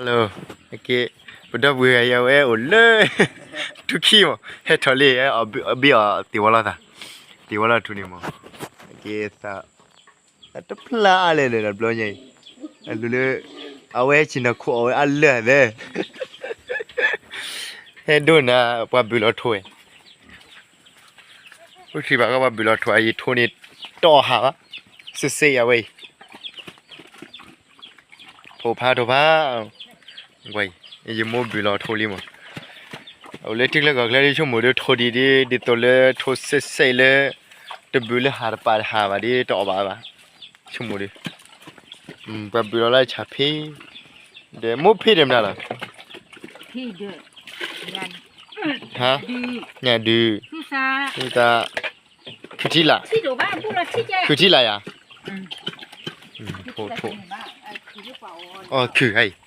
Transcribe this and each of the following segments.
Hello, ပဒီပုၢ်ဝဲၢ်အံၤ အဝဲအိၣ်လၢ ထူခံမး, ဟဲထီၣ်လံ အဘ့ၣ်အီၤသ့ၣ်ဝီလီၤသး, သ့ၣ်ဝီလီၤထူန့ၣ်မး, သးတဖျါအါလဲၣ်ဒီးတဘျီညါအံၤ, အလူၤလၢ အဝဲဟဲဆ့ၣ်နီၤခိၣ်အီၣ်ဝဲအါလၢာ်သၢ ဟဲဒိးနၤ ပှၤဘုၣ်လီၤထိၣ်ဝဲ အိၣ်ထံၣ်ဘၣ်ကီး ပှၤဘုၣ်လီၤထိၣ်အံၤ ထိန့ၣ်တအီၣ်ဟးဘၣ်, စ့စ့အဝဲအံၤ, ထိၣ်ဖးထိၣ်ဖး, ကွၢ်အံၤ ယမိၢ်ဘုၣ်လီၤထိၣ်လံမး, အအိၣ်လၢထံချၢကီၢ်ချၢဒ်ဆိကမိၣ်ဒီးထိၣ်ဒံးဒ် ဒ်သိးလၢထိၣ်စ့စ့လၢ တဘုၣ်လၢဟးတပာ်တဟးဘၣ်ဒ် တအီၣ်ဘၣ်ဘၣ်, ဆိကမိၣ်ဒီး ပှၤဘုၣ်လီၤလၢဆၣ်ဖ့, ဒီးမိၢ်ဖ့ဒဲးမနုၤလီၤ, ဟါ, ညၣ်ဒုး, သး, ခုထံလာ်, ခုထံလာ်ယၤ, ထိၣ်ထိၣ်, အီ ခုၣ်အံၤ,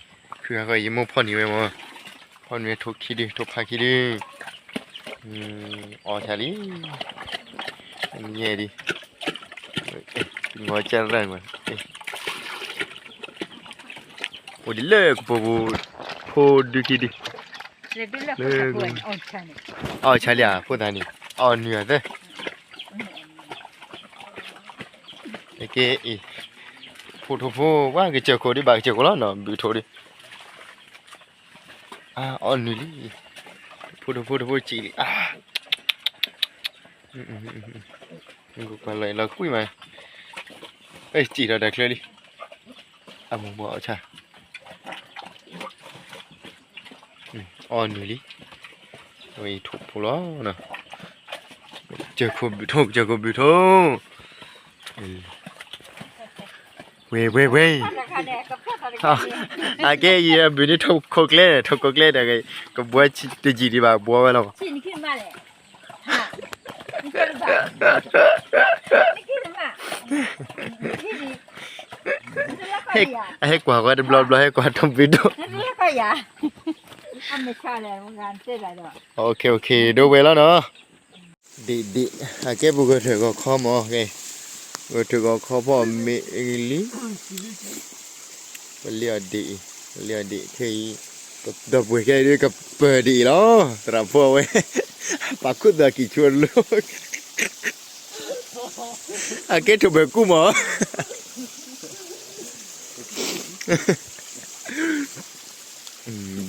ခုၣ်ဟါဃီ ယမိၢ်ဖီၣ်န့ၢ်ဝဲမး, ဖီၣ်န့ၢ်ဝဲထိၣ်ခံဒု ထိၣ်ဖးခံဒု အီၣ်ဆါလံ, ညဲဒံး, ငီၤကၢ်ရၢၢ်, အိၣ်ဒ်လၢကပိာ်ပူၤ, ထိၣ်ဒုခံဒု, အီၣ်ဆါလံဧါ ဖိသၣ်န့ၣ်, အီၣ်နုာ်အသၢ ကဲအံၤ, ဖိထိၣ်ဖိ ပှၤကစၢၢ်ခိၣ်ဒံး ဘၣ်ကစၢၢ်ခိၣ်လီၤနီၤ ဘုၣ်ထိၣ်ဒံး, အီၣ်နုာ်လံ, ဖိထိၣ်ဖိထိၣ်ဖိစံးလံ, ကွၢ်လီၤကွံမး, စံးထီၣ်တၢ်ချၢလံ, အမိၢ်ဘှီအီၣ်ဆါ အီၣ်နုာ်လံ, အဝဲအံၤထိၣ်ဖိလီၤ, ကစၢၢ်ခိၣ်ဘုၣ်ထိၣ် ကစၢၢ်ခိၣ်ဘုၣ်ထိၣ်, ဝဲ ဝဲ ဝဲ, အကဲအံၤဘုၣ်န့ၣ်ထိၣ်ခိၣ်ကျဲ ထိၣ်ခိၣ်ကျဲဒီး ကဘှီတယံာ်ဒံးဘၣ် ဘှီဝဲလီၤမး အဟဲကွၢ်ဝဲတဘျီဘျီ ဟဲကွၢ်ထိၣ်ဘုၣ်ဒိၣ်, ဒ့ၣ်ဒ့ၣ် အကဲပဂီၢ်ထၢၣ်ဂီၤခီမး, ဂီၢ်ထၢၣ်ဂီၤခီဖီအီၣ်မ့ၤလံ, ပလ့အီၣ်ဒ့ၣ်အံၤ, ပလ့အီၣ်ဒ့ၣ်ခဲအံၤ, ဒီပုၢ်ဝဲၢ်ခဲအံၤဒ်ကပၢၤဒ့ၣ်အံၤလီၤ, သရၣ်ဖိအဝဲ, ပာ်ခူသူၣ်အကံၢ်ဆူအလိၤ အကဲထိၣ်ဘၢၣ်ကူမး,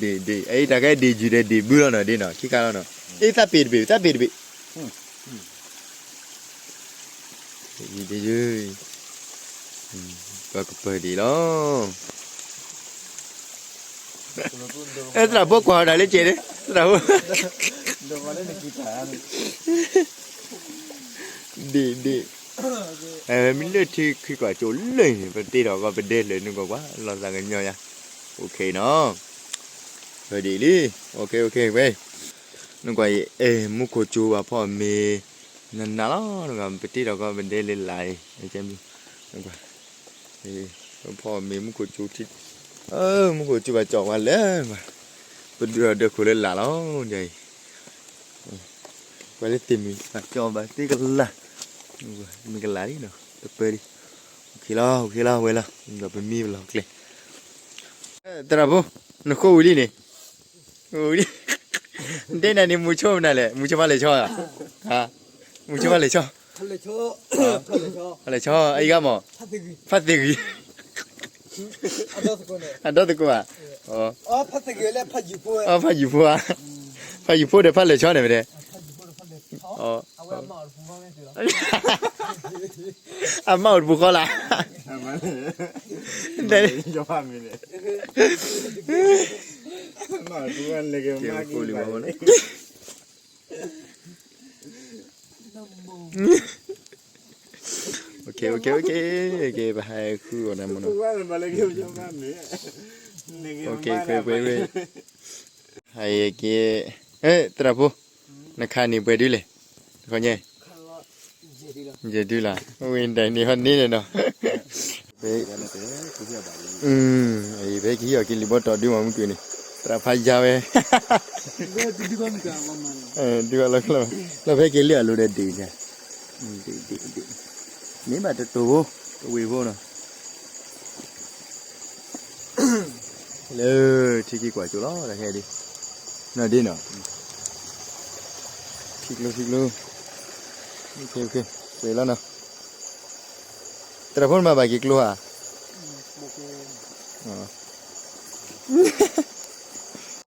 ဒ့ၣ်ဒ့ၣ် အအံၤတၢ်ကဲဒ့ၣ်ယုၢ်ဒီးဒ့ၣ်ဘုလီၤနီၤ ဒ်နီၤ ခံခါလီၤနီၤ, အ့ၣ်သးပ့ၤတဘ့ၣ် သးပ့ၤတဘ့ၣ်, ဒ့ၣ်ယုၢ် ပကပၢၤဒ့ၣ်လီၤ, သရၣ်ဖိကွၢ်အီၤဒၣ်လၢကဲးန့ၣ် သရၣ်ဖိ ဒ့ၣ်ဒ့ၣ်, မ့ၢ်လၢထံခံကွၢ်ကၠိလၢန့ၣ် ပတ့ထီၣ်ကီးပဒဲလၢာ်နုာ်ကွၢ်ကွၢ် လီၤသးကညီၤယါ, အိၣ်ခ့နီၤ, ပဒ့ၣ်လံ, အိၣ်ခ့ အိၣ်ခ့ဝဲ, နကွၢ်အံၤ အဲ မူခိၣ်ကၠိဘၣ်ဖီအီၣ်မ့ၤ, နနးလီၤ နကွၢ် ပတ့ထီၣ်ကီးပဒဲလၢာ်လၢ်အံၤ, နကွၢ် ဖီအီၣ်မ့ၤမူခိၣ်ကၠိထံ, မူခိၣ်ကၠိဘၣ်ကၠီၣ်ဝဲလၢ, ပဒုးအီၤဒၢးခိၣ်လၢလာ်လီၤ, ဒ်အံၤ, ကွၢ်လၢသ့ၣ်မုၢ် ဘၣ်ကၠီၣ်ဘၣ်သ့ကလၢ်, မ့ၢ်ကလၢ်လံနီၤ တပၢၤလံ, အိၣ်ခ့လီၤ အိၣ်ခ့လီၤ ဝဲလီၤ ဒီးပမံပလီၢ်ကျဲ, သရၣ်ဖိ, နဃိဝံၤလံန့ၣ်, ဃိဝံၤလံ, နတဲနၤန့ၣ် မူဆိမနုၤလဲၣ် မူဆိဖးလဲၢ်ဆီ, မူဆိဖးလဲၢ်ဆီ ဖးလဲၢ်ဆီ အံၤဂၤမး, ဖးသ့ၣ်ဂံၢ်, အဒီသကိးဧါ, ဖးသ့ၣ်ဂံၢ်လၢဖးယုၢ်ဖိဧါ, ဖးယုၢ်ဖိဒီးဖးလဲၢ်ဆီန့ၣ်မ့ၢ်တဲ, အမါအိၣ်တပူၤဃီလၢ်, ပဟဲဃုအီၤနမနီၤ, ဟဲက့ၤ, သရၣ်ဖိ, နခးန့ၢ်ပှဲၤဒုလဲၣ်, ယဲၢ်ဒုလီၤ, ဝဲဒၣ်န့ၣ်ဟီန့ၣ်နီၤ, ဖဲကဟံးအီၣ်က့ၤလံာ်ဘီတီၢ်ဒုမးမုၢ်ကွံာ်န့ၣ်, သရၣ်ဖးယါဝဲ, ဒုအီၣ်လီၤ, လီၤဖဲက့ၤလၢအလိၤဒီးဒ့ၣ်, ဒ့ၣ်ဒ့ၣ်ဒ့ၣ်, န့ၢ်ဘၣ်တတိၢ်ဖိ, တဝ့ၢ်ဖိနီၤ, လၢထံခံကွၢ်ကၠိလီၤ တၢ်ခဲအံၤဒ်, နီၢ်ဒ်နီၤ, ထံကျိထံကျိ, လီၤနီၤ, သရၣ်ဖိနမၤဘၣ်က့ၤကျိဧါ,